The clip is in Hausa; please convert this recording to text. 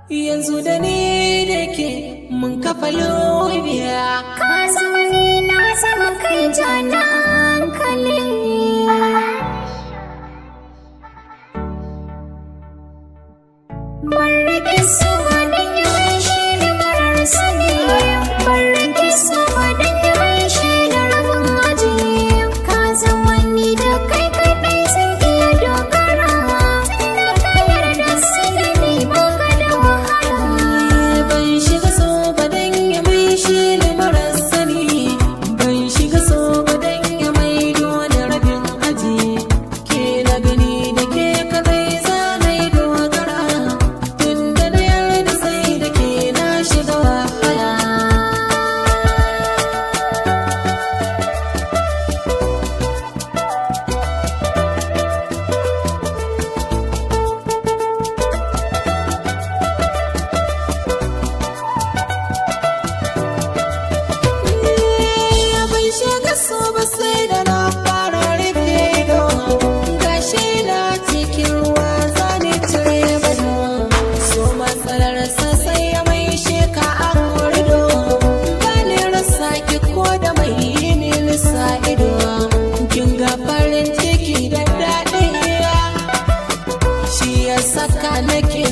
Yanzu da ni da ke mun kafa lobiya. Ka zama ni, na zama kai, jana hankali. Ban riƙe su ba don yawan shi da marar sani. Ban riƙe su ba don yawan shi da rabin aji. Ka zama ni, da kai kaɗai zan iya dogara. Tunda ka yarda su da ni, ba ka da wahala. Ban shiga so ba dan ya mai shi da marar sani. Ban shiga so ba dan ya mai dole rabin aji. Ke na gani, da ke kadai zanai dogara. Tunda na yarda sai da ke, na shiga wahala. Ban shiga so ba sai da na fara rufe ido. Gashi na cikin ruwa, zane cire bado. So matsalar sa sai ya mai sheka a korido. Bani rasa ki ko da mai yi mini sa ido. Kin ga farin ciki da daɗi, shi ya saka nake